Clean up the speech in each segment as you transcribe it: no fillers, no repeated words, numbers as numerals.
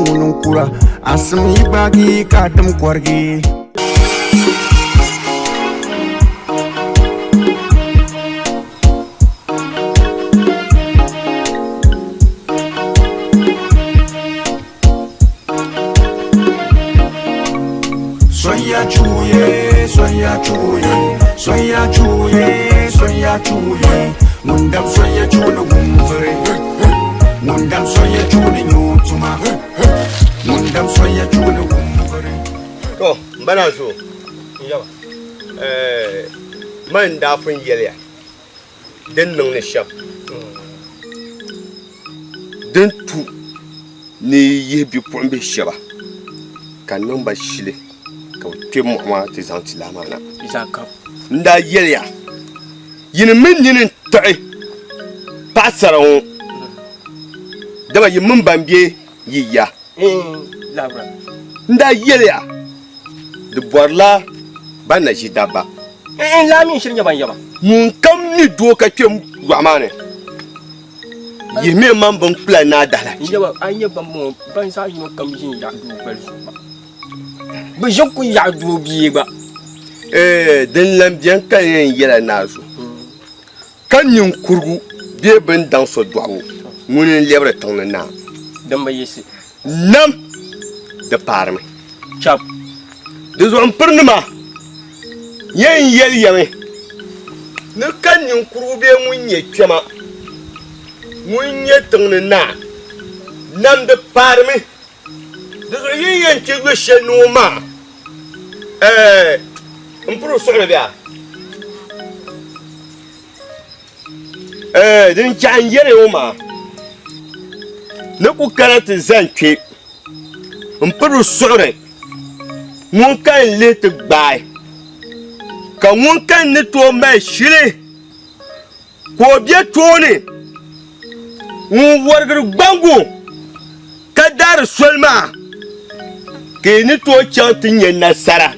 ŋuni n-kura, asim yi gbaagi ka a tim kɔrigi. Sonya chuye, sonya chuye, sonya chuye, sonya chuye. Ŋun dam sonya chuuni wum vuri. Ŋun dam sonya chuuni nyu tuma. Ŋun dam sonya chuuni wum vuri. To, m ba Naazoo, eh, man daa pun yɛliya din niŋ ni shɛm din tu ni yi yihi bipuɣimbihi shɛba ka niŋ ba shili ka bɛ kpe mɔɣu maa ti zaŋ ti lahi maa na. N daa yɛliya, Yinim mini nini n-tiɣi paɣisara ŋɔ, dama yi mini ban be yi ya. N daa yɛliya, Di bɔrila ban na ʒi dabba. Ŋunkam mi doo ka kpe yɔɣu maa ni, yihimi maŋ binkpula ni a daalahichi. Din lan beni ka n yɛn yɛl a naazuu. Ka ninkurigu bee bɛ ni daŋ so dɔɣibu, ŋuni n-lɛbiri tiŋ ni naa. Din bi yiɣisi. Nam di paarimi. Chap. Di zuɣu m pirinima yɛn yɛli ya mi ni ka ninkurigu bee ŋun nyɛ kpɛma ŋun nyɛ tiŋ ni naa, nam di paarimi. Di zuɣu yi yɛn ti yo shɛli ni o maa, ɛɛ m piri o suɣili bɛ a? Ɛɛ din chɛɣu n yɛli o maa ni ku kana ti zani kpe m piri o suɣuri ŋun ka n lihi ti gbaai ka ŋun ka n ni tooi mali shili Ka o be tooni ŋun wɔrigiri gbaŋgu ka daari soli maa, ka yi ni tooi chaŋ ti nya nasara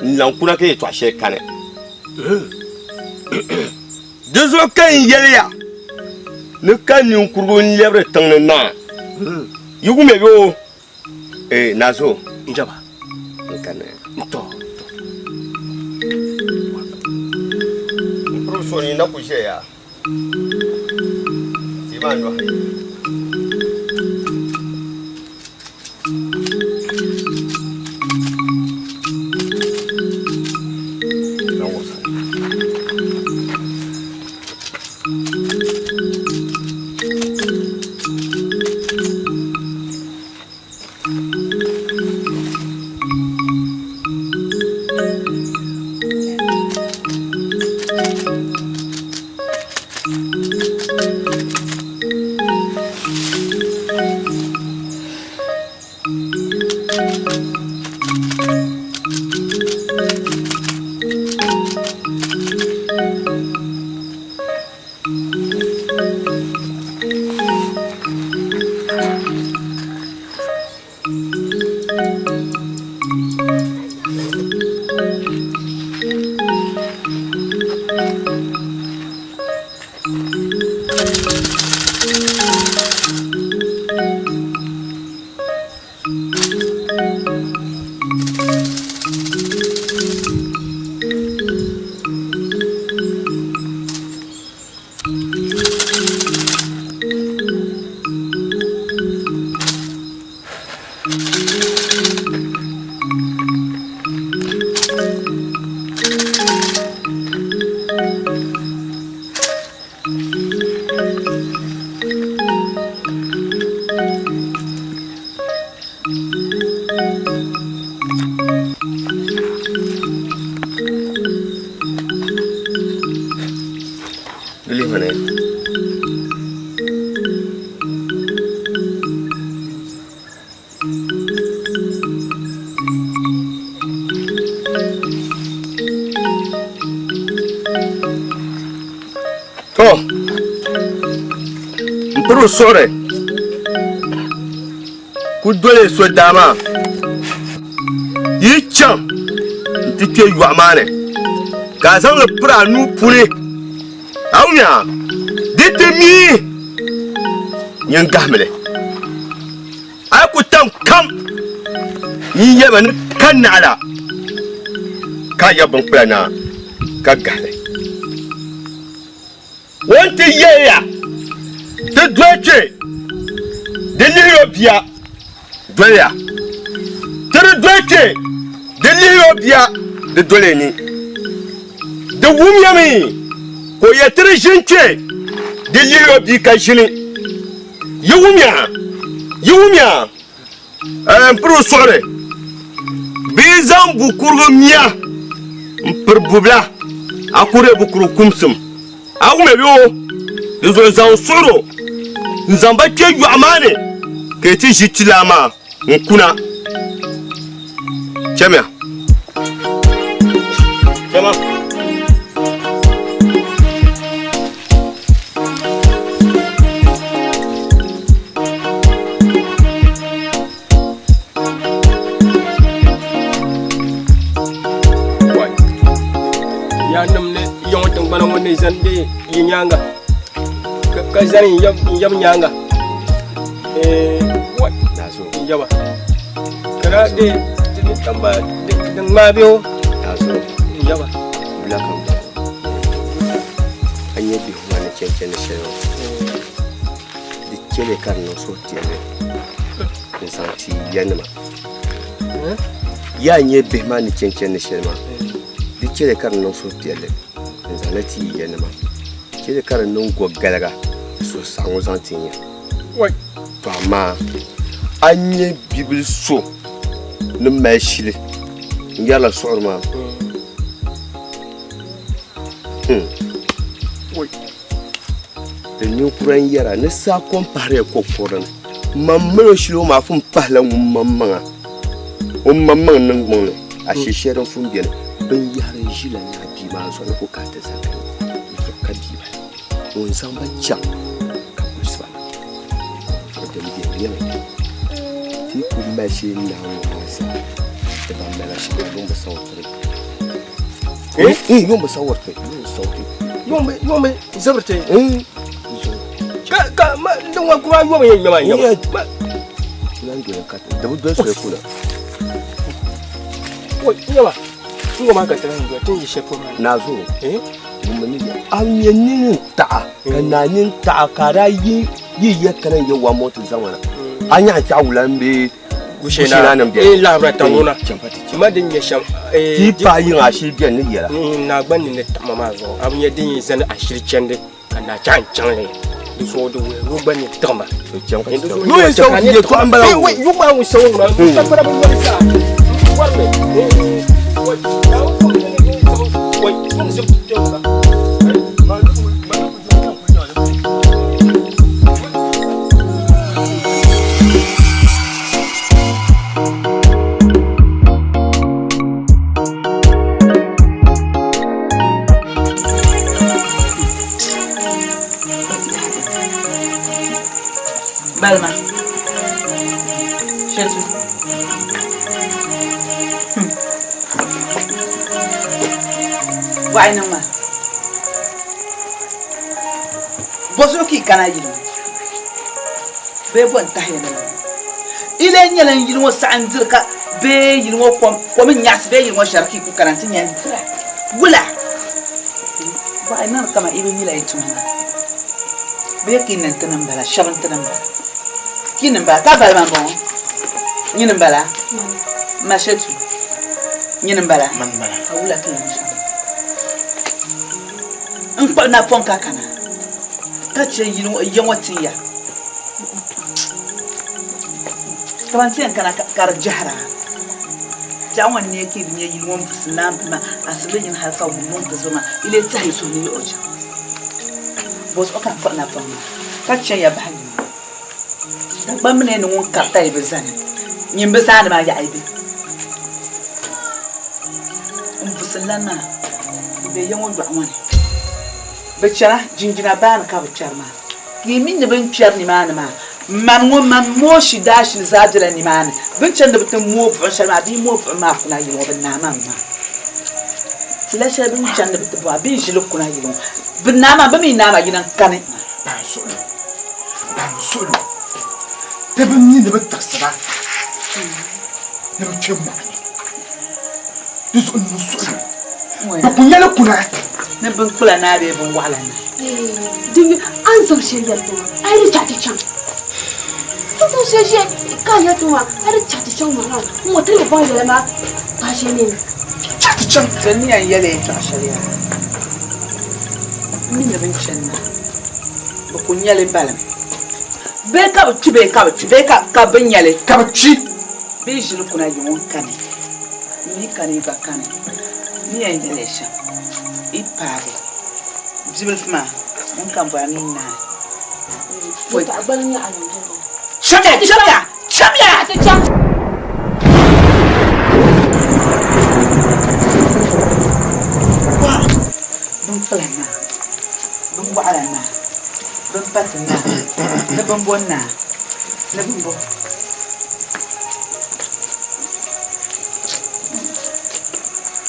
n-lan kuna ka yɛtɔɣ shɛli kani. Di zuɣu ka n yɛli ya ni ka ninkurigu n-lɛbiri tiŋ ni naa. Yi wumya bee o? Ee, Nazo. Njaba. N kanna. Tɔ. N piri so ni na ku ʒɛya. Ti maa nɔhi. To m piri o suɣuri ku doli so daa maa yi chaŋ nti kpe yɔɣu maa ni ka a zaŋ li piri a nuu puuni a wumya di ti mii nyin gahimi li. A yi ku tam kam, nyin yɛlima ni ka naɣila ka a yɛbi binkpula na ka gahi li. O ni ti yɛli ya, Ti doli kpe, di lihi o bia, doliya. Ti di doli kpe, di lihi o bia, di doli ni. Di wumya mi ka o yɛli ti di ʒini kpe, di lihi o bia ka ʒini. Yi wumya? Yi wumya? Ɛɛ, m piri o suɣuri. Bɛ yi zaŋ bukurigu mia m-piri bubila, a ku deei bukurigu kumsim. A wumya bɛ o? Di zuɣu zaŋ suɣuri o n-zaŋ ba kpe yɔɣu maa ni ka yi ti ʒi tilaa maa n-kuna. Chamiya. Chama. Yaannim ni yiŋɔ tiŋgbana ŋɔ ni zani be yi nyaaŋa ka zani n-yab nyaaŋa n-yaba ka daa dee di ŋmaai bɛ o n-yaba. A nya bihi maa ni chani shɛli ŋɔ, di chɛli ka di niŋ suhupiɛlli n-zaŋ ti yanima. Yaa nyɛ bihi maa ni chani shɛli maa, di chɛli ka di niŋ suhupiɛlli n-zaŋ li ti yanima. Chɛli ka di niŋ gɔgaliga suhusaɣiŋgu zaŋ ti ya. To amaa a nya bibil so ni mali shili n-yɛrila suɣuri maa. Di ninkura n-yɛra ni saa kom pahirila ko kurili ni. Man mali o shili o maa fun pahila ŋun maŋmaŋa o maŋmaŋ niŋgbuŋ ni. Ashee shɛli din fun beni binyahari n-ʒila naa bia maa zuɣu ni ka o kana ti zani ka ka bia bala. Ŋun zaŋ ba chaŋ ka kulisi ba na. Din beni nyɛmi ti yi ku mali shee naa ŋɔ maa zaa ti ban mali ba shee maa yuŋ bi saɣi tiri. Eh, yuŋ bi saɣi ti, yuŋ bi saɣi ti. Yuŋ bi zabiri ti. Ka ka ma din ŋɔ kuma yuŋ yɛn ŋmɛma n yɛba. Lan doya ka di bi doli soli kuna. Oi, n yɛba. N ŋɔ maa ka ti lan doya ti ni yi shɛli polo maa. Naa zo. Ŋun mi ni a nyɛ nini n-taɣa ka naa nini taɣa ka a daa yi yi ya kana n-yɛ wa mɔti zaŋ na a nyaɣi chaɣ wula m-be Gusheenaa nim beni. Ee lahabira taŋuna ma din nyɛ shɛm ti paai yiŋa ashili beni ni yɛla. Naa gba nini taɣima maa zuɣu a bi nyɛ din yi zani ashili chandi ka naa chaɣ n-chaŋ li di zuɣu di wuhi o gba nini tiɣima. Yuŋ sawu ti yɛltɔɣa m-bala ŋɔ. Yuŋ maa ŋun sawu ŋuna kpara bi nyɔri zaa n-wari mi. Balima Shetu Bɔɣi niŋ maa Bɔzuɣu ka yi kana yili ŋɔ bee bɔ n-tahi ya na yili ŋɔ? Yi lee nyɛla n yili ŋɔ saɣim diri ka bee yili ŋɔ kom n-nyaɣisi bee yili ŋɔ shɛri ka yi ku kana nti nya n-dira? Wula? Bɔɣi niŋdi kaman yi bi mila yi tuma maa bee ka yi ni n-ti ni m-bala, shɛba n-ti ni m-bala, ka yi ni m-bala, ka balima m-bɔŋɔ, nyini m-bala, m ma Shɛtu, nyini m-bala, ka wula ka yi niŋ shɛm? N kpuɣi napɔŋ ka kana ka chɛ yili ŋɔ ya ŋɔ tin ya. Kaman ti yɛn kana ka di jɛhira. Biɛɣu ŋɔ n-neei ka yi bi nya yili ŋɔ m-busi naan bini maa, asibili yini hal ka wum niŋ ti zuɣu maa, yi lee tɛhi yi suhu ni yiɣi o chaŋ. Bɔzuɣu ka n kpuɣi napɔŋ maa ka chɛ ya bahi yili ŋɔ. Dagbamb mi ni ŋun karita yi bi zani, nyin bi zaani maa yaɣa yi be. M businlan maa m-be ya ŋɔ yɔɣu ŋɔ ni. Bɛ chana jinjina baani ka bɛ kpɛri maa. Yi mi ni bɛ ni kpɛri nimaani maa, mani ŋɔ man Moshi daashili zaa bela nimaani. Bɛ ni chani ni bɛ ti mooi buɣim shɛli maa, bɛ yi mooi buɣim maa kuna yili ŋɔ, bɛ naai maa maa. Tila shɛli bɛ ni chani ni bɛ ti bo maa, bɛ yi ʒi li kuna yili ŋɔ, bɛ naai maa, bɛ mi naai maa, yina n-kani. Ban suɣilo. Ti bi mi ni bɛ tiɣisi ba ni bɛ kpe mɔɣu ni. Di zuɣu n ni suhi bɛ ku nyɛli kuna. Ni binkpula naa bee binwaɣila naa. Di mi a ni zaŋ shɛli yɛli ti maa, a yi di chaɣ ti chaŋ. A ni zaŋ shɛli ʒe ka a yɛli ti maa, a yi di chaɣ ti chaŋ maa maa, n-ŋɔ ti ni bi baŋ yɛla maa paai shɛli mi. Chaɣ ti chaŋ. Ti ni yɛn yɛli yɛtɔɣ shɛli yaa, m mi ni bɛ ni chani maa, bɛ ku nya li balim. Bee ka bɛ kpi bee ka bɛ kpi bee ka bɛ nya li. Ka bɛ kpi. Bɛ yi ʒili kuna yi ŋun kani, m mi kani yi gba kani. N ni yɛn yɛli ya shɛm, yi paagi bibilifu maa, ŋun kam bɔri a mi n-naai. Chamiya! Chamiya! Chamiya! Binkpula naa, binwaɣila naa, binpati naa, ni bimbɔ naa, ni bimbɔ.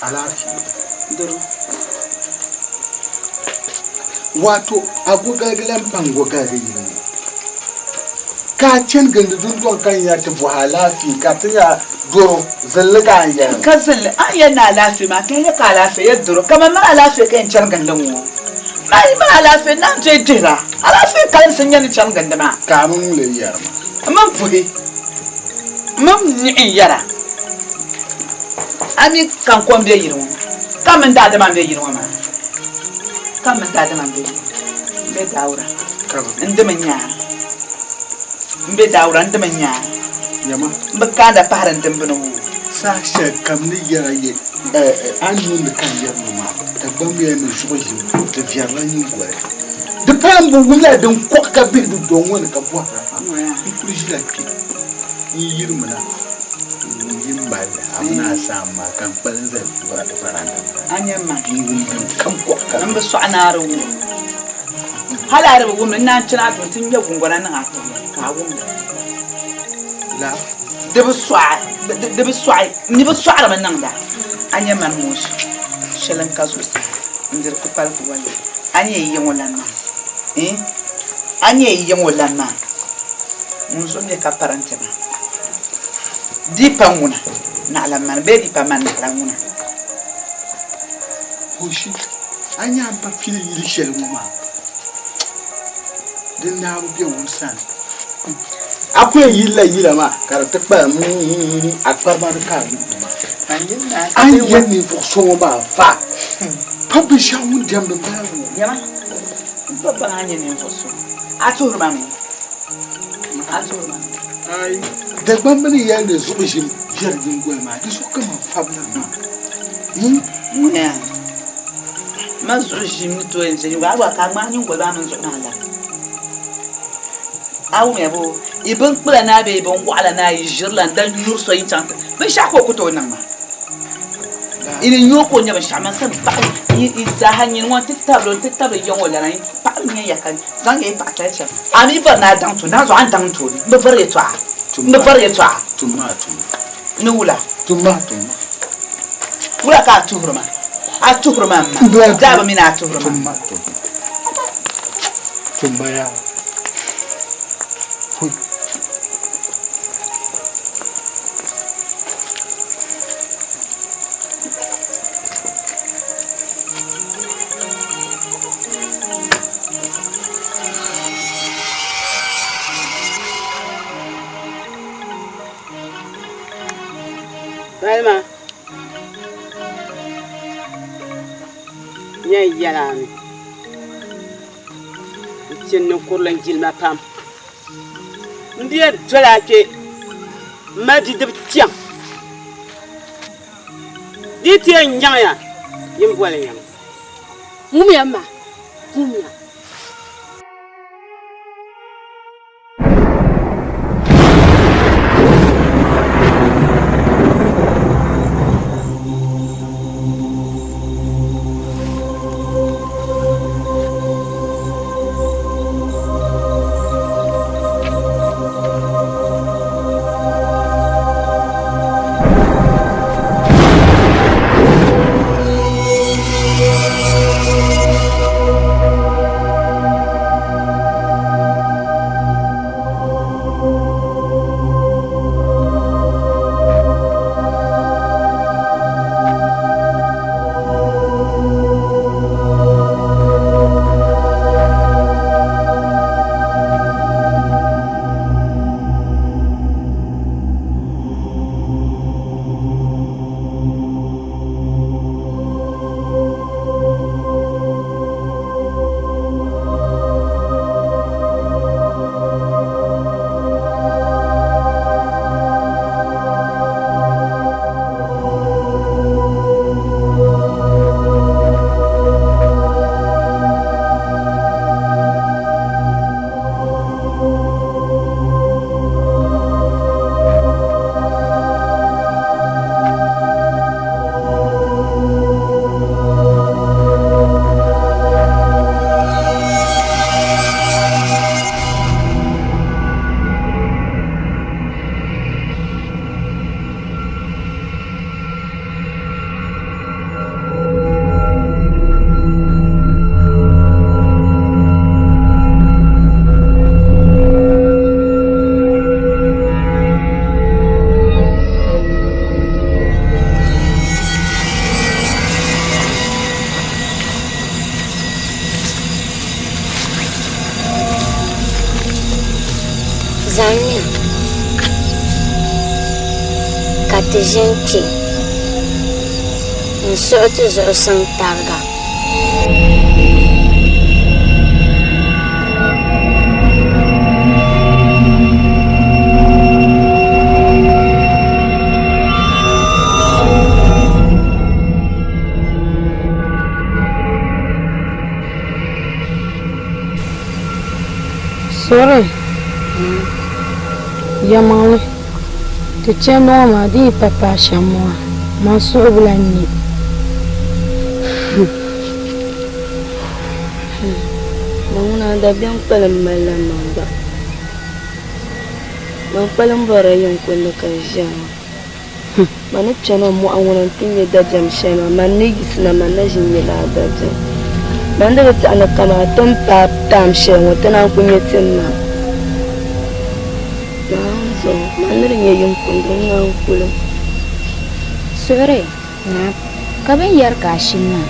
Alaafee. Doro. Wato a gogaligi lan pa n-gogaligi yili ŋɔ, ka a chani gindi dundɔŋ ka n yɛri ti bɔhi alaafee ka ti nya doro zinli ka a ni yɛli ma. Ka zinli, a ni yɛli ni alaafee maa, ka n yɛli ka alaafee yɛ doro, kaman mani alaafee ka yɛn chani gindi ŋɔ. Man yi mali alaafee, naan tooi dihira. Alaafee kalinsi n-nyɛ ni chani gindi maa. Ka a mini ŋun lee yɛri ma? M mini puhi, m mini niɣi n-yɛra. A mi ka n kom be yili ŋɔ, ka m mini daadama m-be yili ŋɔ maa. Ka m mini daadama m-be yili ŋɔ. M be Daawura, n dimi n-nya a. M be Daawura, n dimi n-nya a. Nyama. M bi kaanda pahiri n dimbini ŋɔ. Saha shɛli kam ni yɛra ye a ni niŋdi ka n yɛri ŋɔ maa, Dagbamb yɛli ni zuɣu yim di viɛrila nyingoli. Di pala m bi wumla din kɔɣi ka bihi di dɔŋ ŋɔ ni ka bɔhira pam. N kuli ʒila kpe n-yirimina n-wum yi mali li a mini a saam maa ka n kpalim zali varanda maa ni n-wum din kam kɔɣi ka M bi sɔɣi ni a di wum. Hali a di bi wum li, n naan chani a duu nti ŋme guŋgona niŋ a tibili ka a wum li. Di bi sɔɣi, di bi sɔɣi, n mi bi sɔɣirimi niŋda. A nya mani Moshi, shɛli n-ka zuɣusaa n-diri kpukpali kuwalli. A nya yi yiŋ o lan maa? Ii, a nya yi yiŋ o lan maa? Ŋun zuɣu be ka parante maa, di pa ŋuna naɣila mani bee di pa mani naɣila ŋuna? Hoshi, a nya a ni pa pili yili shɛli ŋɔ maa, di naabu be wun sani. A ku yɛn yilila yila maa ka di ti kpalim a kparima ni ka a yuui maa. A ni yɛli ninvuɣ so ŋɔ maa fa pa binshɛɣu ŋun diɛmdi m-bala ŋɔ. Nyama, m pa baŋ a ni nyɛ ninvuɣ so. A tuhiri ma mi? A tuhiri ma mi? Aai, Dagbamba ni yɛli ni zuɣu ʒim viɛri nyingoli maa, di zuɣu ka man fabila maa. Ŋuniya, man zuɣu ʒim ni tooi n-viɛ nyingoli, a gba ka a ŋmaai nyingoli maa mini zuɣu maa labi. A wumya boo? Yi binkpula naa bee yi binwaɣila naa yi ʒirila n-dan nyuri so yi chaŋ ti binshɛɣu ka o ku tooi niŋ maa. Yi ni nya o ka o nya binshɛɣu man sani paɣi yi zaaha nyini ŋɔ nti tabili o nti tabili ya ŋɔ lana yi paɣi nya ya ka zaŋ ya yi paɣa tali chaŋ. A mi bɔri ni a daŋ ti o naa zuɣu a ni daŋ ti o m bi bɔri yɛtɔɣa m bi bɔri yɛtɔɣa ni wula wula ka a tuhiri ma a tuhiri ma m ma daa bi mi ni a tuhiri ma. Balima nyɛ n yɛla mi n ti ninkurili n jilima pam M bia doli a kpe m-mali bidib kpiɔŋ. Di yi ti yɛn nyaŋ ya, yin boli ya ma. Ŋumiya m ma, ŋumiya. Ka ti ʒini kpe n-suɣi ti zuɣusuŋ tariga. Sori, Yɛlimaŋli, ti chandi ŋɔ maa di yi pa paai shɛm maa, man suhu bi lan ne. Ma ŋuna dabiɛm kpalim malila man gba. Man kpalim bɔrila yɛŋkundi ka n ʒiya maa. Ma ni kpɛna mɔɣu ŋɔ ni nti nya dabiɛm shɛli maa, man ni yiɣisina man na ʒi n-nya lala dabiɛm. Man di bi tɛhi ni kaman ti ni paai taam shɛli ŋɔ ti naan ku nya ti ma. Naawuni zuɣu, man ni di nya yinkundi ŋ-ŋa n-kuli. Suɣiri, Naa, ka bɛ ni yɛri ka a shini maa,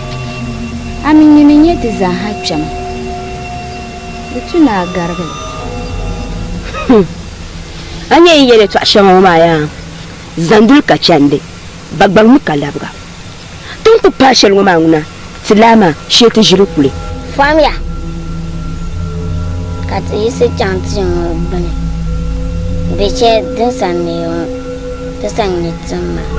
a mi nyini n-nyɛ ti zaaha kpɛma. Di tu ni a garigi li. A nya yi yɛli yɛtɔɣ shɛŋa ŋɔ maa yaa? Zanduli ka chandi, Dagbaŋ mi ka labiga. Ti ni ku paai shɛli ŋɔ maa ŋuna, ti lahi maa shee ti ʒili kuli. Famiya ka ti yiɣisi chaŋ tia ŋɔ gbini bɛ chɛ din sa neei ŋɔ, ti sa nya tim maa.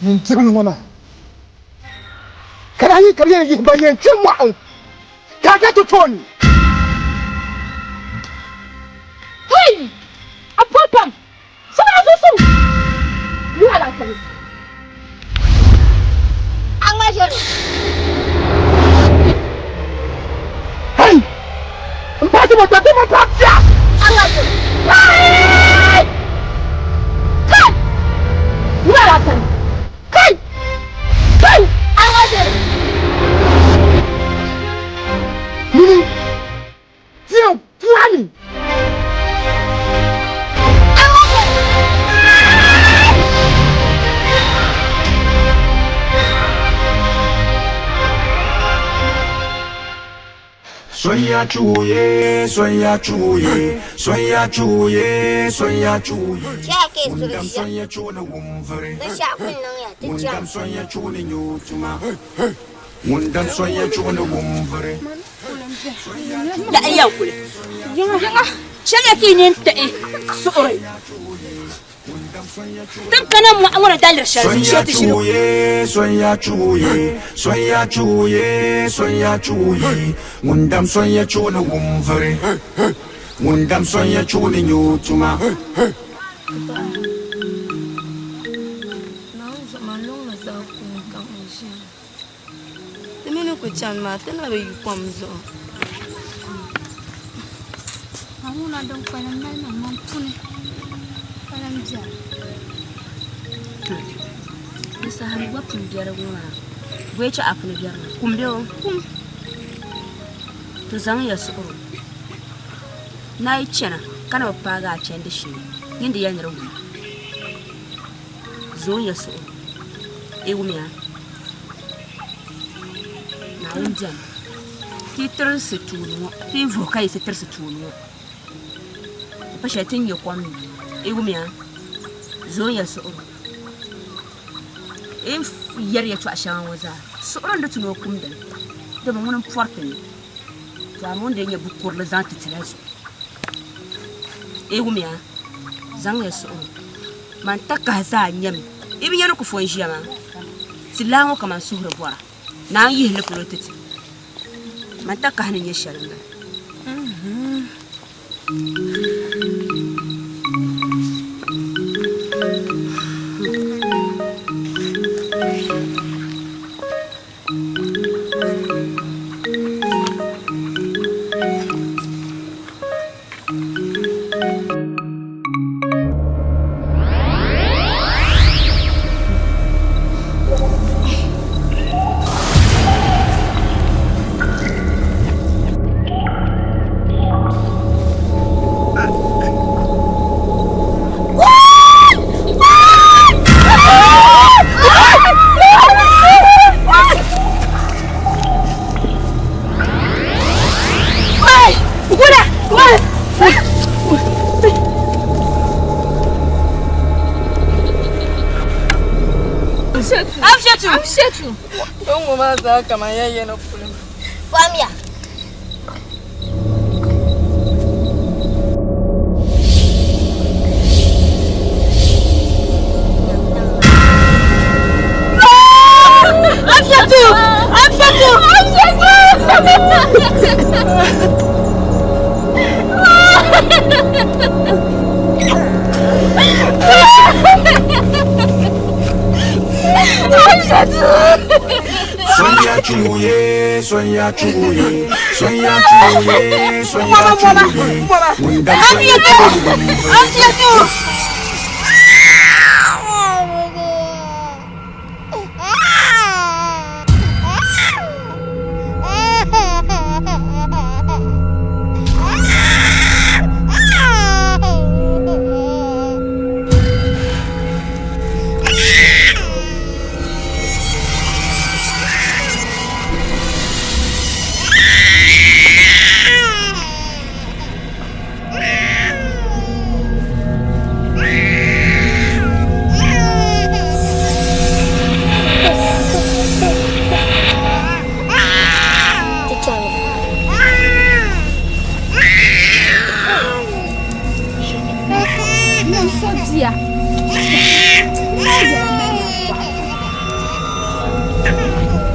Nyin tiɣili ŋɔ maa ka daa yi ka bɛ yɛn yihi ba yɛn kpe mɔɣu ka a ka ti tooni. Hey! A bɔri pam! Sani a zuɣusuŋ! Yuhi alaafee. A ŋma ʒiri. Sonya chuye, sonya chuye, sonya chuye, sonya chuye. Ŋun sonya chu ni wumviri. Ŋun sonya chu ni nyutuma. Ŋun dam sonya chu ni wumviri. Lahi ya kuli. Chɛliya ka yi nini tiɣi suɣuri. Tin kana mɔɣu ŋɔ ni daliri shɛli zuɣu shee ti ʒini. Sonya chuye, sonya chuye, sonya chuye, sonya chuye. Ŋun dam sonya chu ni wumviri. Ŋun dam sonya chu ni nyutuma. Naawuni zuɣu man luŋ ni zaa kum ka n ʒiya. Ti mi ni ku chani maa ti na bi yi kom zuɣu. Haruna din kpalim mali ma man puni ka lan biɛri. Di saha ni gba pun biɛri ŋɔ maa, bɔyi chɛ a puni biɛri maa, kum bɛ o? Kum. Ti zaŋ ya suɣuro. Ni a yi chana ka na bi paagi a chandi shee, nyin di yɛli ni di wum. Zoon ya suɣuro. Yi wumya? Naawuni beni. Ti yi tirisi tuuni ŋɔ, ti yi vuhi ka yiɣisi tirisi tuuni ŋɔ, di pa shɛli ti ni nya kom ni. Yi wumya? Zoon ya suɣuro. Yi ni yɛri yɛtɔɣ shɛŋa ŋɔ zaa, suɣuro n-di ti ni o kumdi li, dama ŋuni m-pɔri ti ni. To amaa o ni lee nyɛ bukurili zaŋ ti ti la zuɣu. Yi wumya? Zaŋya suɣuro. Man takahi zaa nyami. Yi bi nya ni kufu n-ʒiya maa? Ti laa ŋɔ ka man suhuri bɔra. Naa n-yihi li polo ti ti. Man takahi ni nyɛ shɛli m-bala. Amshatu! Ŋɔ maa zaa kaman ya yɛn puli. Famiya. Amshatu! Amshatu! Amshatu! Sonya chuye, sonya chuye, sonya chuye, sonya chuye. Ŋun dam sonya chu ni wumviri. Amshatu!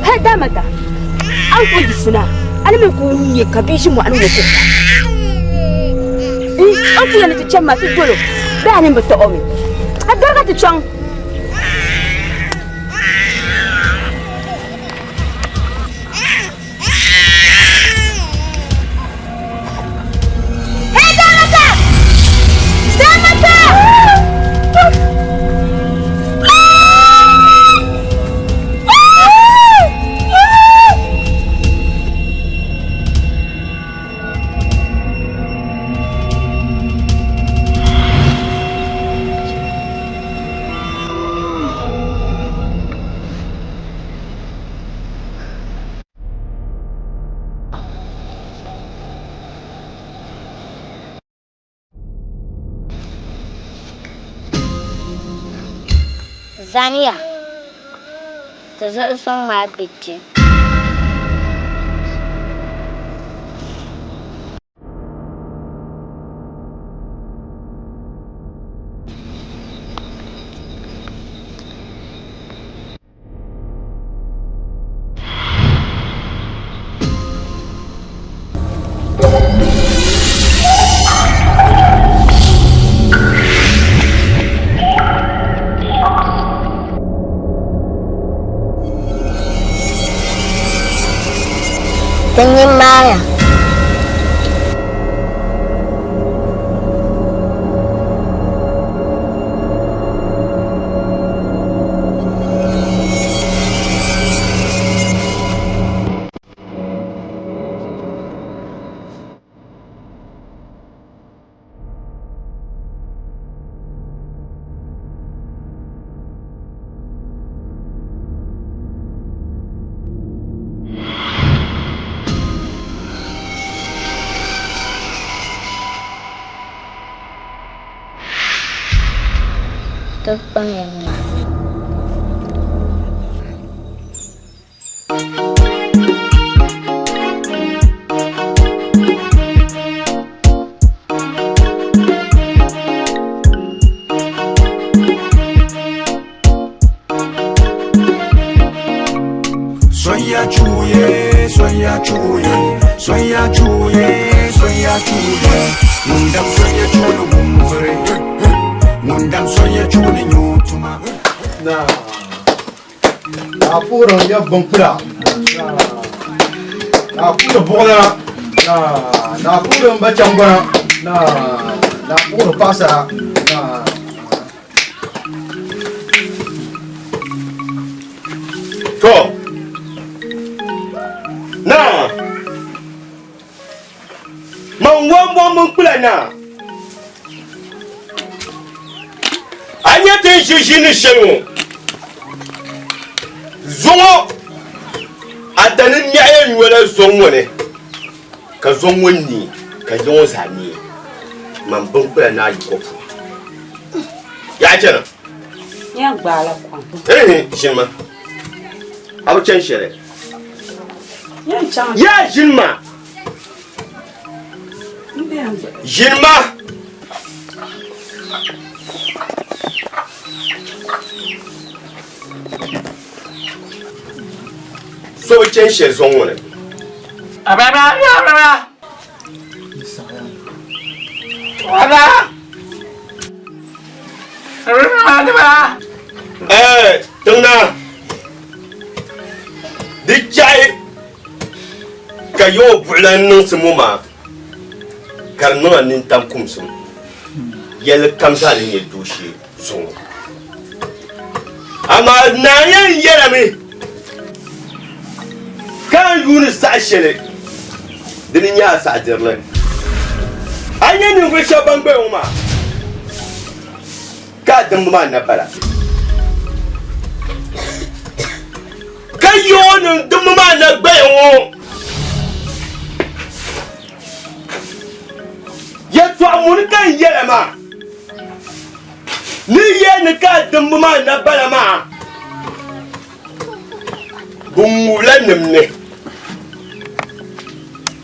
Hey, damata. An ku yiɣisina a ni mi ku nyɛ ka bia ʒi mɔɣu ni ŋɔ kuhira. N ku yɛli ni ti chani maa ti dol o bee a nini bi taɣ o mi. A darigi ti chaŋ. Hey, damata! Damata! Zaniya, ti zuɣu suŋ maa be kpe. Ti nini maaya. Ti kpaŋya ŋma. Sonya chuye, sonya chuye, sonya chuye, sonya chuye. Ŋun dam sonya chuuni wumviri, ŋun dam sonya chuuni nyutuma. Na, na puɣiri n yɛ binkpula. Na, na puɣiri buɣila. Na, na puɣiri n ba chaŋgbana. Na, na puɣiri paɣasara. Na. To, naa, man wɔmbɔŋ binkpula naa, a nya ti ni ʒi ʒiini shɛli ŋɔ zuŋɔ Adani mɛɣiya nyola zɔŋ ŋɔ ni, ka zɔŋ ŋɔ neei, ka ya ŋɔ zaa neei. Man binkpula naa yiko puuni. Yaɣa chana. Yɛn gbaala kom. Ehe, ʒini ma. A bi chani shɛli. Yɛn chaŋ. Yaa ʒini ma. Ʒini ma. So bi chani shɛli zɔŋ ŋɔ ni. Ɛɛ tiŋ naa, di chɛhi ka yi o buɣila n-niŋsim o maa ka di niŋ a nintam kumsim. Yɛlli kam zaa ni nyɛ dooshee zuŋɔ. Amaa naa yɛn yɛlimi ka a yuuni saha shɛli di ni nyɛ a saɣidirili. A nya ninvuɣ shɛb ban gbaya ŋɔ maa, ka a dimba maa na bala. Ka yi o niŋ dimba maa na gbaya ŋɔ yɛtɔɣ muni ka n yɛla maa ni yɛli ni ka a dimba maa na bala maa. Bɛ ŋubila nim ni,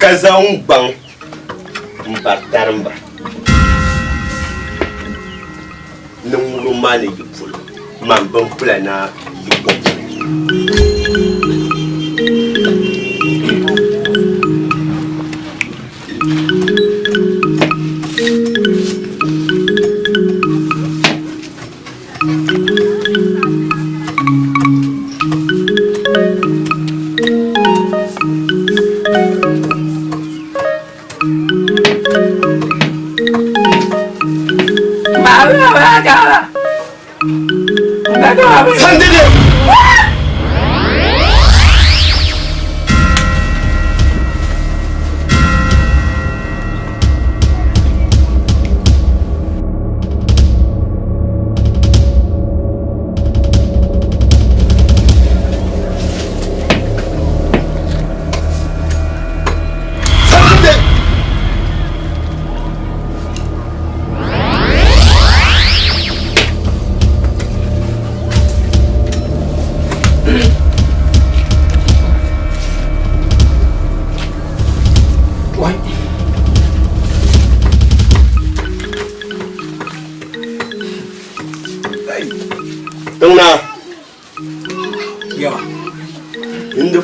ka zaŋ gbaŋ m-bari tarimba ni ŋubiri maa ni yi polo, man binkpula naa yi kɔ polo. Sandili!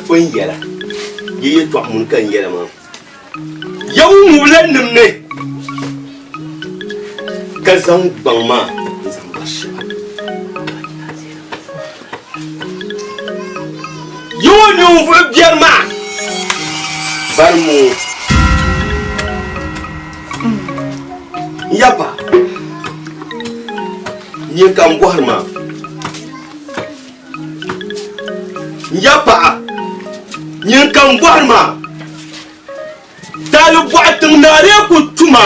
pun yɛla yi yɛtɔɣ muni ka n yɛla maa. Yawɛ ŋubila nim ni, ka zaŋ gbaŋ maa n-zaŋ bari shɛba. Yawɛ ninvuɣ biɛri maa bari moo. N yaba, nyini ka m bɔhiri maa. N ya paɣa, nyin ka m bɔhiri maa, taali bɔɣu tiŋ naa lee ku tuma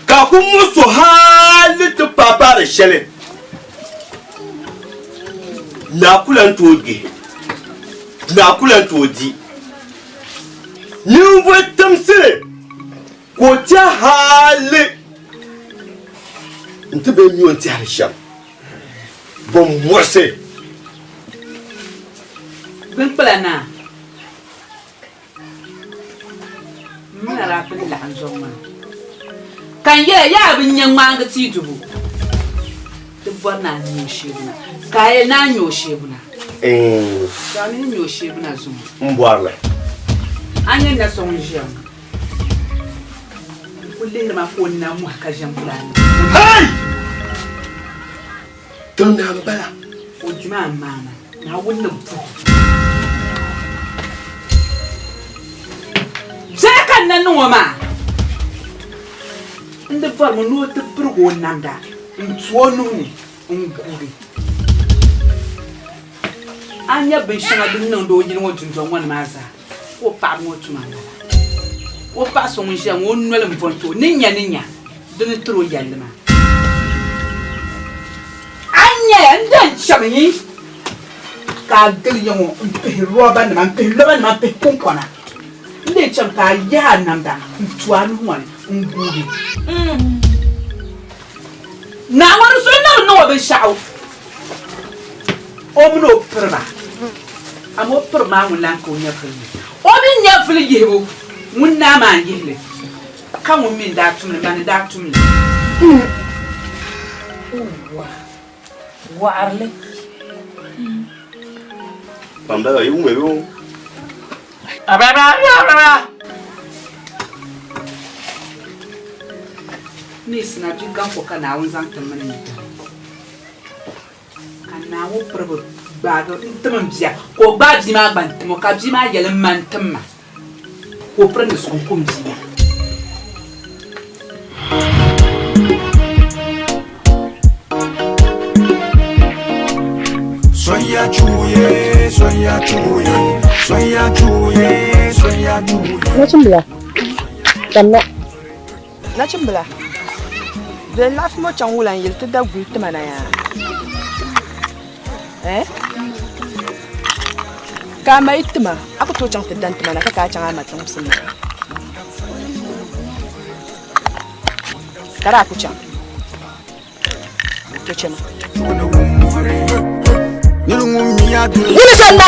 ka a ku muɣis o hal ti paai paari shɛli naa ku lan tooi gbihi, naa ku lan tooi di. Ninvuɣ timsili ka o tɛhi hali nti bɛ mi o ni tɛhiri shɛm. Bɔn muɣisi. Binkpula naa, m mini a daa pili laɣim zuɣu maa, ka n yɛla, yaa bi nya ŋmaangi tia dubu, ti bɔri ni a nya o sheebuna, ka a yɛli ni a nya o sheebuna. To a mi ni nya o sheebuna zuŋɔ. M bɔri li. A nya na so ŋun ʒiya ŋɔ? N kul lihiri ma ka o nina mɔhi ka ʒiɛm kul a ni. Hei! Tiŋ naa m-bala. O di maa maana, Naawuni ni puhi o. Biɛla ka n na niŋ o maa, n di bɔrimi ni o ti pirigi o namda n-tu o nuhi ni n-guugi. A nya binshɛŋa din niŋdi o yili ŋɔ dundɔŋ ŋɔ ni maa zaa, ka o paɣiba ŋɔ tuma m-bala. O paɣ so ŋun ʒiya ŋɔ, o noli m-bo n-ti o ni nya ni nya di ni tiri o yɛlli maa. A nyaya n dan chami ka a gili ya ŋɔ m-pihi rɔbanima, m-pihi lɔbanima, m-pihi kuŋkɔna. N dee chami ka a yahi a namda n-tu a nuhi ŋɔ ni n-guugi. Naa ŋɔ di zuɣu na bi niŋ o binshɛɣu. O mini o piriba, amaa o piri maa ŋun lan ka o nyɛvili ni. O mi nyɛvili yihibu, ŋun naa maa n-yihi li, ka ŋun mi n-daa tum li, mani n-daa tum li. Waɣirili. Kpambaliba yi wumya bee? Neesi na bia gaŋ ko ka Naawuni zaŋ ti mini n dini. Ka naa ŋɔ piriba gbaagi n-tim m bia, ka o gbaai bia maa gba n-tim o, ka bia maa yɛli, M ma n-tim ma. Ka o piri ni suŋ kum bia maa. Sonya chuye, sonya chuye, sonya chuye, sonya chuye. Nachimbila, kamina. Nachimbila, bɛ laɣifu ŋɔ chaŋ wula n-yili ti da guli ti ma na yaa? Eh? Ka a ma yi ti ma, a ku tooi chaŋ ti da n-ti ma na ka ka a chaŋ a ma tiŋsim maa. Ka daa ku chaŋ. To chema. Yili sanna!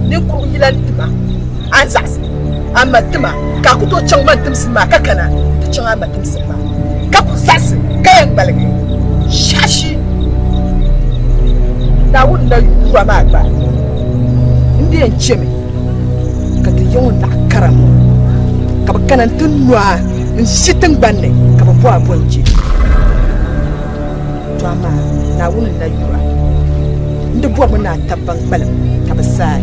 Ninkurugu yila tima a ni zaɣisi a ma tima ka a ku tooi chaŋ man timsim maa ka kana ti chaŋ a ma timsim maa ka ku zaɣisi ka yɛn ŋmaligi shashi Naawuni na yura maa gba n di yɛn chɛmi ka ti yiŋ o naɣ kara ŋɔ ka bɛ kana nti no a n-ʒi tiŋgbani ni ka bɛ bo a bo n-je. To amaa Naawuni n-na yura n di bɔrimi ni a tab ban kpalim ka bɛ saai.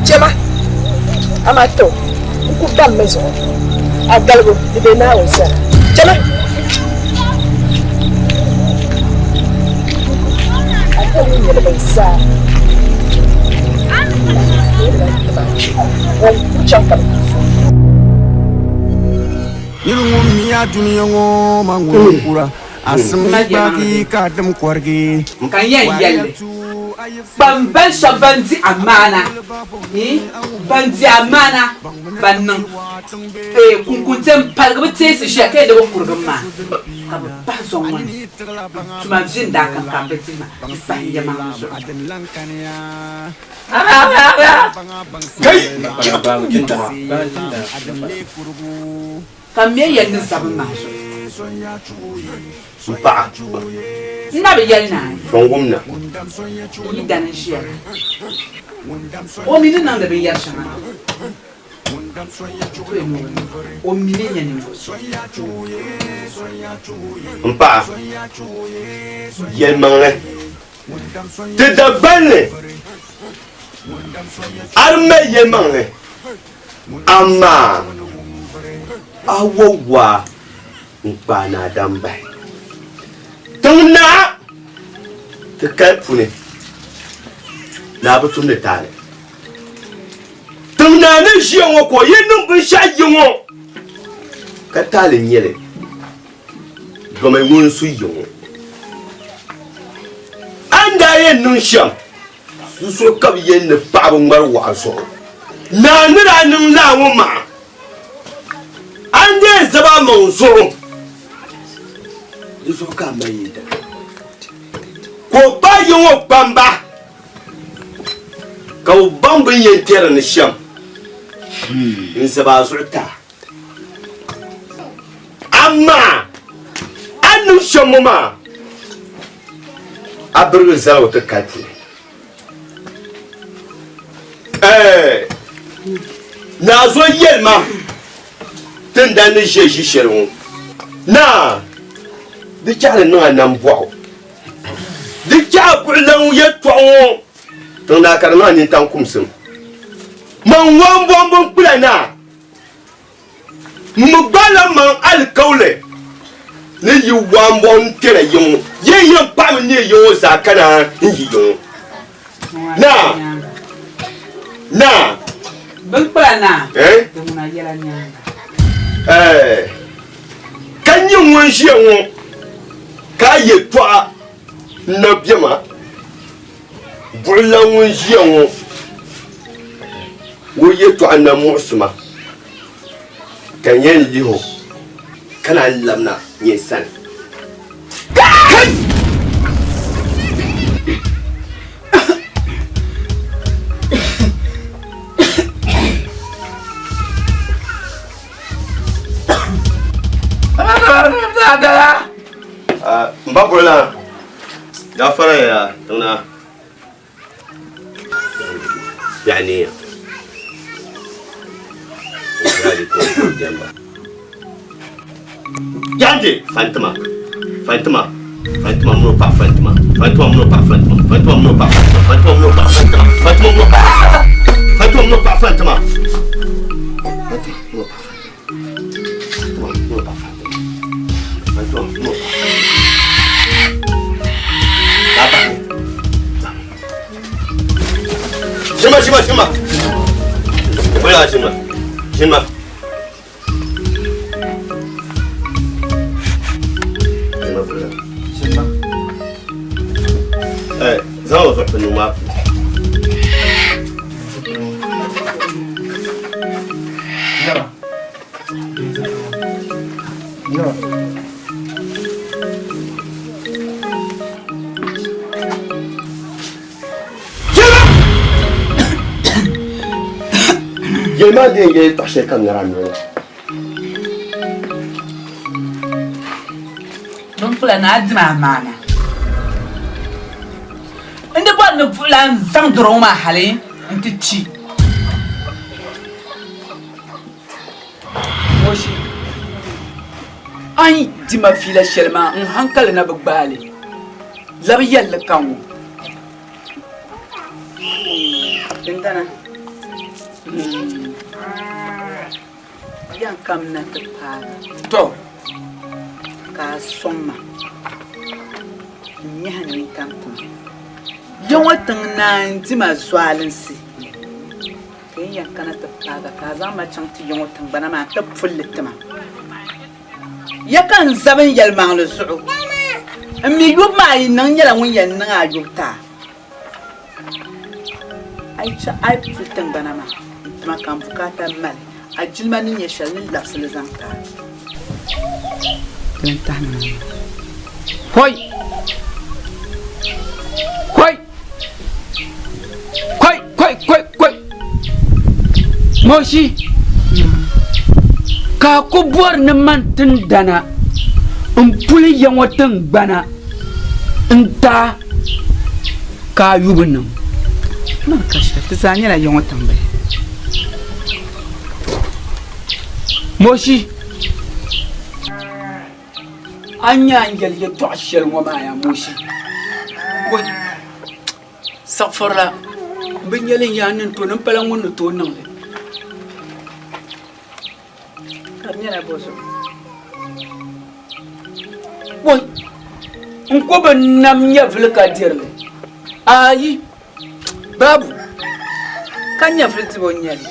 Chɛma, amaa to n ku baŋmi zuɣu, a galibu di be Naawuni sani. Chɛma! A kpɛm ŋun nyɛli bin saa. Ŋun ku chaŋ ka bɛ ti so. Nir ŋun mi a dunia ŋɔ maa ŋun kura, a simdi gbaagi ka a dim kɔrigi. Ka n yɛn yɛli li. Kpambal shɛba ban di amaana, ban di amaana, ban niŋ kunkunte m-paligi bɛ teesi ʒiya ka yɛn di bɛ kurigim maa, ka bɛ pahi zɔŋ ŋɔ ni tuma vi n-daa kam ka m bi dihi ma m-pahi n yɛmaŋli zuɣu. Ka m mi yɛli ni zabim maa zuɣu. M paɣa. N na bi yɛli naai. Sɔŋgum na. N yi dani n-ʒiya la. O mi ni niŋdi binyɛr shɛŋa na. To yɛn ni o mi ni nyɛ ninvuɣ so. M paɣa, yɛlimaŋli, ti Dagbanli a di mali yɛlimaŋli, amaa a wa waa n-kpaai ni Adam bahi tiŋ naa ti kali puni naa bi tumdi taali. Tiŋ naa ni ʒiya ŋɔ ka o yi niŋ binshɛɣu yi ŋɔ ka taali n-nyɛ li domi ŋun su yi ŋɔ. A ni daa yɛn niŋ shɛm di zuɣu ka bɛ yɛli ni paɣiba ŋmari waɣa zuɣu. Naa ni daa niŋ lala ŋɔ maa A ni dee zab a maŋ zuɣu, di zuɣu ka a mali yintana. Ka o gbaai ya ŋɔ kpamba, ka bɛ baŋ bɛ ni yɛn tɛri ni shɛm n-zab a zuɣu ti a. Amaa a ni niŋ shɛm ŋɔ maa, a birigi zaligu ti kali puuni. Ɛɛ, Naa zo yɛli ma ti ni daa ni ʒe ʒi shɛli ŋɔ, Naa, di chaɣili niŋ a nambɔɣu, di chaɣ a buɣilan yɛtɔɣa ŋɔ tiŋ naa ka di niŋ a nintaŋ kumsim. Man wambɔŋ binkpula naa. M mi gbaala maŋ alikauli ni yi waambɔŋ n-kpɛra yi ŋɔ, yi yɛn paɣimi neei yi ŋɔ zaa ka naan n-yi yi ŋɔ. Naa! Naa! Binkpula naa, Eh? di ŋuna yɛla nyaaŋa. Eh, ka nyɛ ŋun ʒiya ŋɔ ka a yɛtɔɣa na bɛma buɣilan ŋun ʒiya ŋɔ o yɛtɔɣa na muɣisi ma. Ka n yɛn lihi o ka naan labina nyɛ sani. Kai! N ba buɣilana, gaafara ya tiŋ naa. Biɛɣu neeya. Jante Fantima Fantima Fantima mini o paɣa Fantima Fantima mini o paɣa Fantima Fantima mini o paɣa Fantima Fantima mini o paɣa Fantima Fantima mini o paɣa Fantima mini o paɣa Fantima Fantima mini o paɣa Fatima mini o paɣa Fatima Fatima mini o paɣa Baba Shima shima shima Wala shima shima Shima bula Shima Eh zaŋ o zuɣu pini maa Yɛli maa din yɛli tɔɣ shɛli kam nyɛla noli. Binkpula ni a dim amaana. N di bɔri ni buɣila n-zaŋ dɔro ŋɔ maa hali nti kpi. Moshi, a ni di ma fiila shɛli maa n hankali na bi gbaai li. Labi yɛli li ka ŋɔ. Dindana, yɛn kamina ti paagi. Tɔ! Ka a sɔŋ ma n-nyahi nintam tima. Ya ŋɔ tiŋ naa n-di ma zualinsi. Ka n yɛn kana ti paagi a ka a zaŋ ma chaŋ ti ya ŋɔ tiŋgbana maa nti puli li ti ma. Ya ka n zabi n yɛlimaŋli zuɣu. M mi yubu maa yi niŋ nyɛla ŋun yɛn niŋ a yubu ti a. A yi chaŋ a yi puli tiŋgbana maa n-tima ka m bukaata mali a jilima ni nyɛ shɛli ni labisi li zaŋ ti a. Dini n-tahi na maa. Hoi! Hoi! Koi! Koi! Koi! Koi! Moshi! Ka a ku bɔri ni man tindana m-puli ya ŋɔ tiŋgbana n-taai ka a yubu niŋ. Man ka shɛli, ti zaa nyɛla ya ŋɔ tiŋbihi. Moshi! A ni nya a ni yɛli yɛtɔɣ shɛli ŋɔ maa yaa Moshi? Woi! Saɣifirila, m bi nya li n-nya a ni to ni m pala ŋun ni tooi niŋ li. Ka di nyɛla bɔ zuɣu? Woi! N ko bi nam nyɛvili ka diri li. Aai! Babu! Ka nyɛvili dibu n-nyɛ li.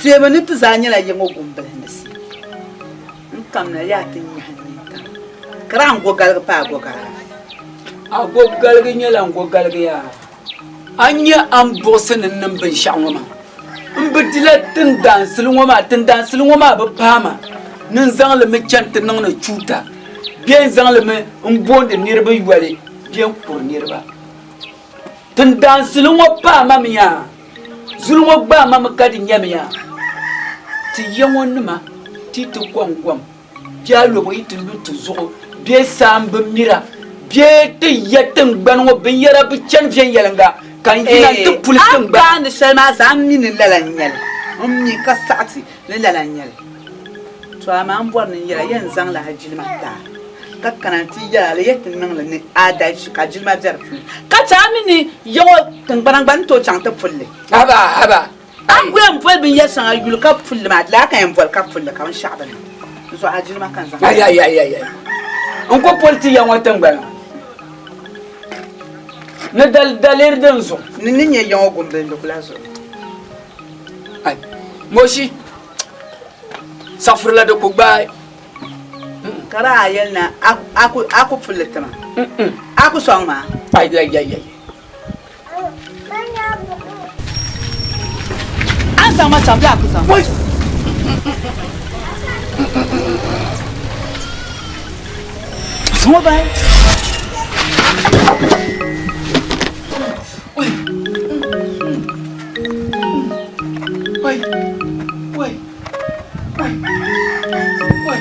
Teemi ni ti zaa nyɛla ya ŋɔ gumbilindisi. N kamina yaa ti nyahi n nintaŋ. Ka daa n go galigi paai a go galiga. A go galigi nyɛla n go galigi yaa. A nya a ni buɣisi ni n niŋ binshɛɣu ŋɔ maa? M bi dila tindaansili ŋɔ maa, tindaansili ŋɔ maa bi paai ma ni n zaŋ li mi chani ti niŋdi chuuta bee n zaŋ li mi m-boondi niriba yoli bee n-kuri niriba. Tindaansili ŋɔ paai ma mi yaa, zuli ŋɔ gbaai ma mi ka di nyami yaa. Ti ya ŋɔ nima ti ti kɔŋ kom bee alobo yi ti lu ti zuɣu bee saa m-bi mira bee ti ya tiŋgbani ŋɔ binyɛra bi chani viɛnyɛliŋga ka n yina nti puli tiŋgbani. A ni gaandi shɛli maa zaa m mi ni lala n-nyɛ li. M mi ka saɣi ti ni lala n-nyɛ li. To amaa m bɔri ni n yɛl a yɛn zaŋla a jilima ti a, ka kana nti yɛl a li yɛn ti niŋ li ni aadalichi ka jilima be di puuni, ka chɛ a mi ni ya ŋɔ tiŋgbana gba ni tooi chaŋ ti puli li. Haba! Haba! A ni ku yɛn boli binyɛr shɛŋa yuli ka puli li maa, di laa ka yɛn boli ka puli li ka binshɛɣu bi niŋ. N zuɣu a jilima ka n zaŋ. Ayayayayay! N ku puli ti ya ŋɔ tiŋgbana ni daliri din zuɣu. Ni ni nyɛ ya ŋɔ gumbilindi kula zuɣu. Ai! Moshi! Saɣifirila di ku gbaai. Ka daa yɛli na a ku puli li ti ma, a ku sɔŋ ma. Ai ai ai ai. A ni zaŋ ma chaŋ bee a ku zaŋ ma chaŋ? Zaŋ o bahi. Wai! Wai! Wai! Wai!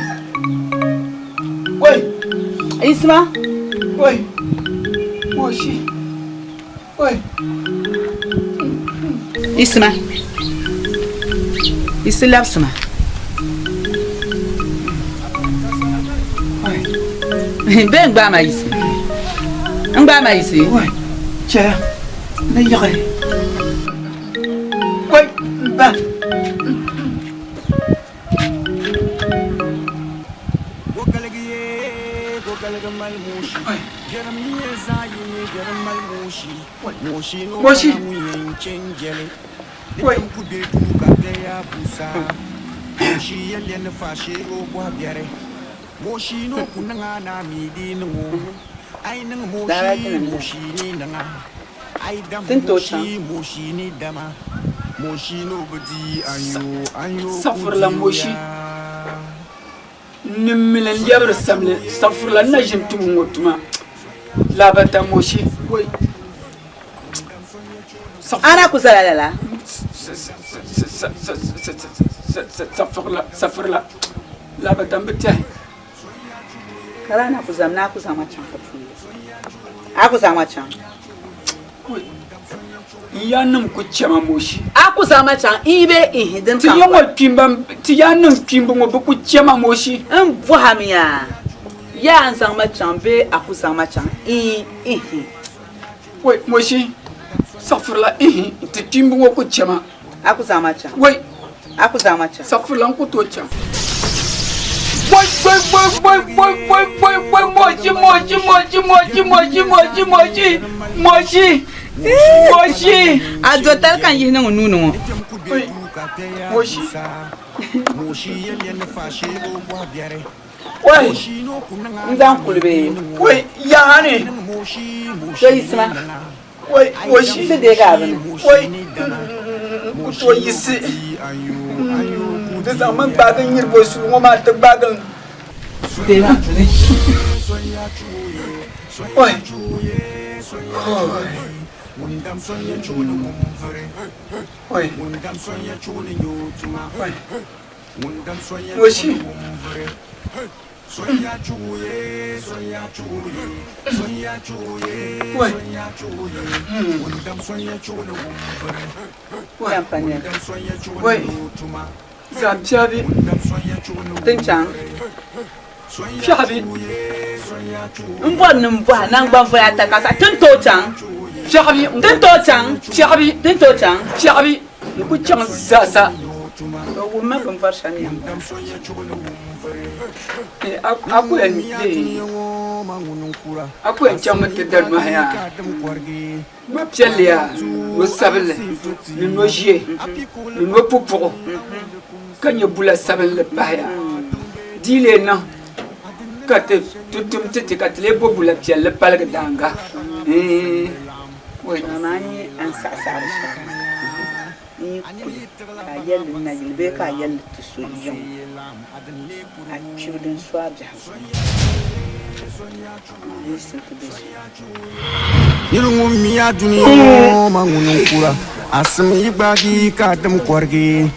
Wai! Isma! Wai! Moshi! Wai! Isma! Isi labisima. Bee n gbaai ma yisi? N gbaai ma yisi? Wai! Chɛya! Ni yiɣi! Wai! M ba! Moshi! Wai! Ti ni tooi chaŋ. Saɣifirila Moshi ni mili n-lɛbiri samli saɣifirila n na ʒini tum ŋ-ŋɔ tuma Laabata Moshi woi. A na ku zala lala? Saɣifirila Laabata m bi tɛhi. Ka daa na ku zami ni a ku zaŋ ma chaŋ ka puuni a ku zaŋ ma chaŋ. N yaannim ku chɛ ma Moshi. A ku zaŋ ma chaŋ n yi bee ihi din Ti ka ya n ŋɔ kpiimba, ti yaannim kpiimba ŋɔ bɛ ku chɛ ma Moshi. N bɔhimiya, yaa n zaŋ ma chaŋ bee a ku zaŋ ma chaŋ n yi ihi? Woi Moshi, saɣifirila ihi, ti kpiimba ŋɔ ku chɛ ma. A ku zaŋ ma chaŋ. Woi! A ku zaŋ ma chaŋ. Saɣifirila n ku tooi chaŋ. Woi woi woi woi woi woi woi woi Moshi Moshi Moshi Moshi Moshi Moshi Moshi Moshi Moshi. A dotali ka n yihi niŋ n nuu ni ŋɔ. Woi Moshi. Woi. N zaŋ kuli bee? Woi yaha ni. So yiɣisima. Wai, woshi. Ti deegi a bini. Wai, ku tooi yiɣisi. Di zaŋmi gbaagi n nyiri bosuli ŋɔ maa ti gbaagi n. Wai. Wai. Wai. Woshi. Wai. Zaham piɛɣu Tin chaŋ. Piɛɣu N bɔri ni n bɔhi naŋgban voya ata ka saɣi tin tooi chaŋ. Piɛɣu Tin tooi chaŋ. Piɛɣu Tin tooi chaŋ. Piɛɣu n ku chaŋ zaasa. O wuhimi bini bɔri shɛm yɛm. A ku yɛn a ku yɛn chaŋmi ti da nɔhi yaa nɔ piɛlli yaa nɔ sabinli ni nɔ ʒiɛ ni nɔ pupuɣu ka nyɛ bula sabinli pahi yaa di yi lee niŋ ka ti tum ti ti ka ti lee bo bula piɛlli paligi daaŋa. Amaa n nyɛ a ni saɣisaɣiri shɛli n yi kuli ka a yɛli li nayili bee ka a yɛli li ti so yiŋ, a kpibu din so a biɛhigu ni yiɣisi nti be so. Nir ŋun mi a dunia ŋɔ ma ŋuni n-kura, a sim yi gbaagi ka a dim kɔrigi.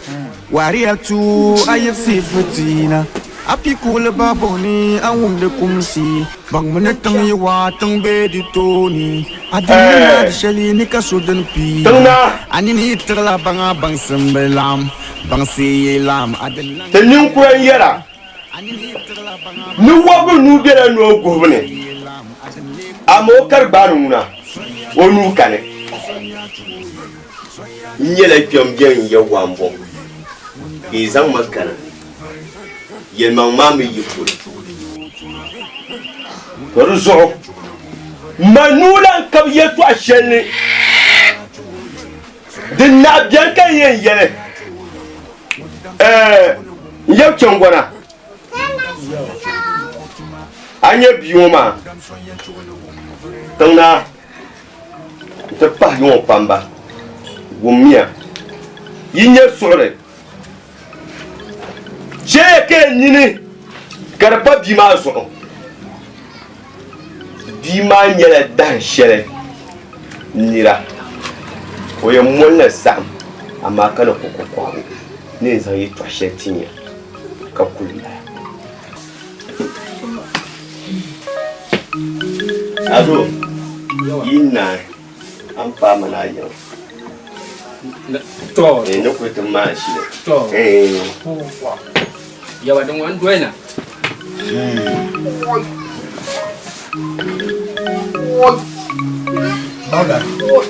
Wariya tu a yiɣisi fitiina, a pi kuɣili babu ni a wumdi kumsi. Baŋmi ni tiŋ yi waɣa tiŋ be di tooni, a di ni na di shɛli ni ka so dini pii. A nini yi tiɣila baŋa baŋsim bi laɣim, baŋsi yi laɣim a di lan. Ti ninkura n-yɛra ni wɔbigu nuu bela noo guhibu ni, amaa o kari gbaani ŋuna, o nuu kani. N nyɛla kpɛm bɛn ya waambɔŋ, ka yi zaŋ ma kana. Yɛlimaŋ maa mi yi kuli. To di zuɣu, ma nuu lan kabi yɛtɔɣ shɛli ni din naɣ beni ka n yɛn yɛli, Ɛɛ, n yab chaŋgɔna, a nya bia ŋɔ maa tiŋ naa. Nti pahi yiŋɔ kpamba, wummiya, yi nya suɣuri chɛya ka yi nini ka di pa bia maa zuɣu. Bia maa nyɛla dahin shɛli nira, o yɛn molila saɣim, amaa ka ni ku kɔkɔhigu ni yɛn zaŋ yɛtɔɣ shɛli tin ya ka kuli m-bala. Azo, yi naai, a ni paai ma ni a yiŋa. To. Eh, ni kuli ti maai shili. To. Eh. Yawa din ŋɔ n doli na. Baga.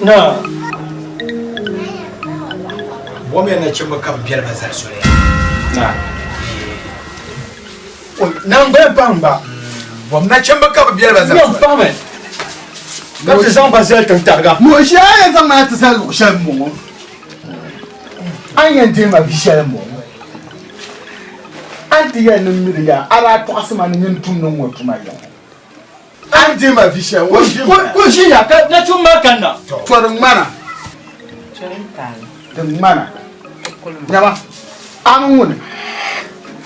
Na. Bomiya nachimba ka bɛ biɛli ba zali soli. Na. Naŋgbali paŋ ba. Bom nachimba ka bɛ biɛli ba zali soli. Paŋmi. Ka ti zaŋ ba zali tiŋ tariga. Luɣ shɛli a yɛn zaŋ ma ti zali luɣ shɛli m-bɔŋɔ. A ni yɛn deei ma vi shɛli m-bɔŋɔ. A ni ti yɛli ni m miri ya, a daa tɔɣisi ma ni nyini tumdi ŋ-ŋɔ tuma yaŋɔ. A ni deei ma vi shɛli, o ʒi m-bala. Ku ʒiya ka nachimba maa kanna. Tɔ di ŋmana. Di ŋmana. Nyama, a mi ŋuni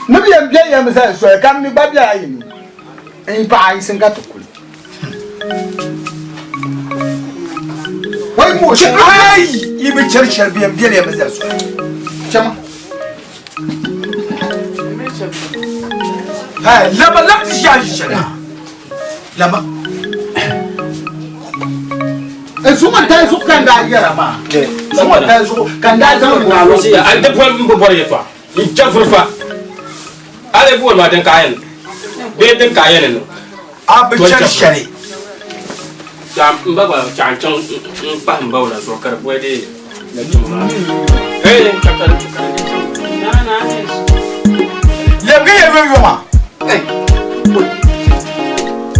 ni bi yɛn be yɛm zali soli ka m mi gba bela yi ni n paɣ a yisin ka ti kuli. Wai mo shi ai yi bi chɛri shɛli bi yɛn bela yɛm zali soli. Chama. Hai laba lab ti shɛli ʒi shɛli laba. Zuŋɔ dali zuɣu ka n daa yɛra maa. Zuŋɔ dali zuɣu ka n daa zaŋ n Ʒiya, a di bɔri m bi bɔri yɛtɔɣa. N chɛ furifa. A lee bɔri maa din ka a yɛn bee din ka a yɛn ni niŋ. A bi chɛri shɛli. Chaɣ m ba gba chaɣ n chaŋ n kpahi m ba la zuɣu ka di bɔi dee nachimba maa. Hey, ka ka di ka di chaŋ. Lɛbigi ya yoyo maa.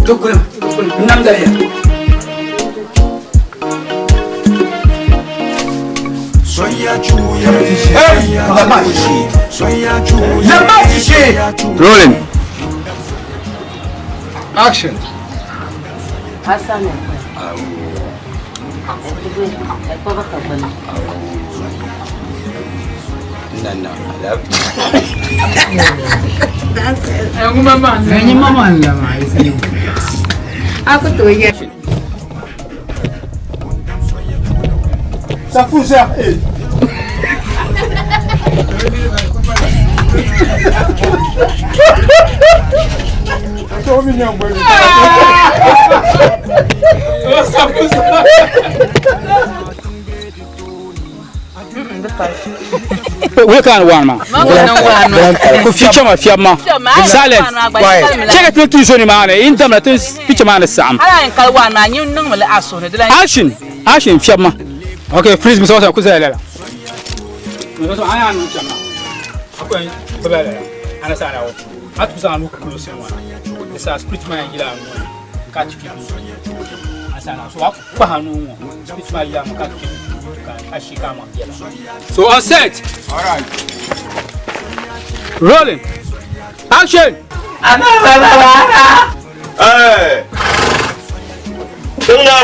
Tukuli, tukuli, n nam daliya. Rolling. Action. Nana, Safuza, eh. Wuli ka ni waan maa. Ku ficha ma fiab ma. Silent. Chɛ ka ti tuhi so nimaani in damla ti picha maa ni saɣim. Action. Action fiab ma. Okay, freeze mi sɔŋ ku zaya lala. A tu zaŋ nuu close ŋɔ di saa spirit maa yɛn yila a nuu ni ka ti kpɛ a saa so a kpahi a nuu ŋɔ spirit maa yila a nuu ka ti kpɛ ka a shi ka a maŋ biɛla. So on set. All right. Rolling. Action. Hey. Tiŋna.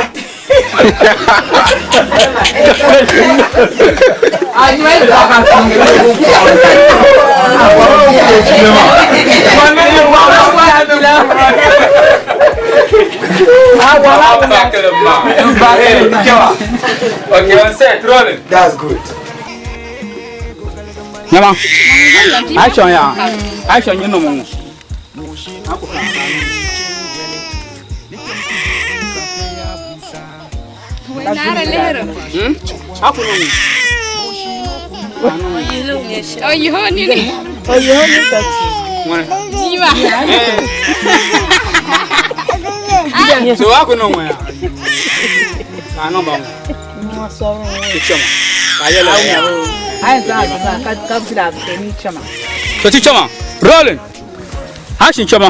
Okay, on set, rolling. That's good. Nyama. Action ya. Action nyɛ nomo ŋɔ. So wa ku niŋ ŋɔ ya ka a niŋ ba ŋɔ ti chɛma ka a yɛla so ti chɛma rolling action chɛma.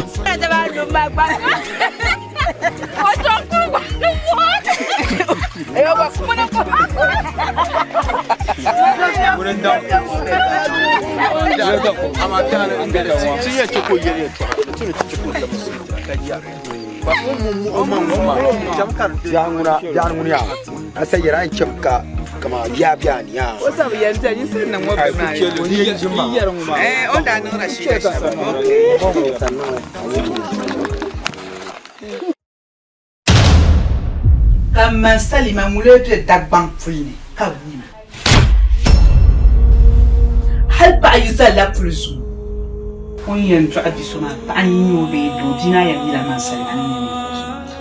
Ka man Salima ŋun lee be Dagbaŋ puli ni ka bɛ nya ma. Hal paɣa yi zalila puli zuɣu, o ni yɛn dɔɣi bi so maa, paɣa n-nyɛ o bee doo, bia maa yɛn yila man Salima ni nyɛ ninvuɣ so.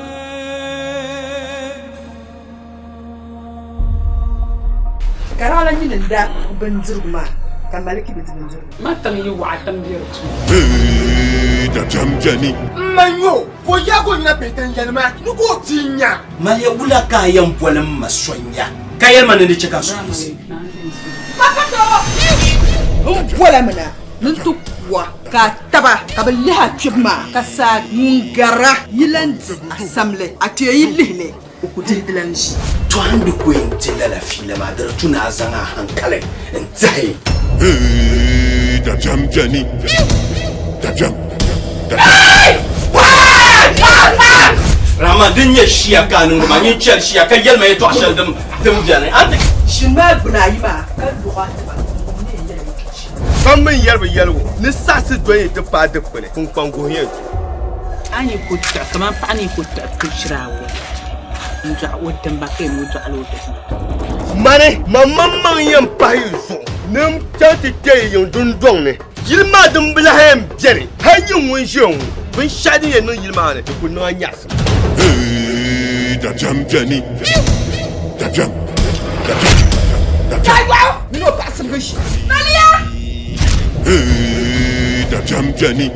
Ka Raɣila nyini n-da bindirigu maa, ka Maliki bi di bindirigu. Ma tiŋ yi waɣa tiŋ be di puuni. Hey, dabiɛm beni. M ma nyo ka o yaag o nina pihi tin yɛli ma ni ka o ti nya. Maliya wula ka a yɛn boli m ma Sonya ka yɛli ma ni di chɛ ka n suhu yiɣisi? M bola mi na ni n ti ku a ka a taba ka bɛ lihi a kpibu maa ka saa ŋun gar a yi lan di a samli a kpee yi lihi li. O ku dihi di lan ʒi. To a ni ku yɛn ti lala fiila maa, di di tu ni a zaŋ a hankali n-tihi. Hey, dabiɛm beni. Dabiɛm, dabiɛm. Rahman, din nyɛ shia ka a niŋdi maa, nyin chɛli shia ka yɛli ma yɛtɔɣ shɛli din beni. A ti. Ʒini maa gbuni ayi maa ka luɣ a tiba n-ni yɛn yɛli yɛtɔɣ shɛli. Pam mi yɛri bi yɛligu ni saɣisi dɔni ti paai dikpuni kpunkpaŋ guhi yɛn tu. A ni ku tiɣi kamani paɣa ni ku tiɣi pichira awɔi n-dɔɣi o dimba ka yɛn o dɔɣila o bihi. Mani, man maŋmaŋ yɛn pahi yi zuɣu ni m chaŋ ti kpe yi yiŋ dundɔŋ ni. Yili maa din bi lahi yɛn beni, hal nyin ŋun ʒiya ŋɔ, binshɛɣu din yɛn niŋ yili maa ni, di ku niŋ a nyaɣisim. Hey, dabiɛm beni. Dabiɛm, dabiɛm, dabiɛm. Mini o paɣa sibigi ʒi. Maliya! Hey, dabiɛm beni.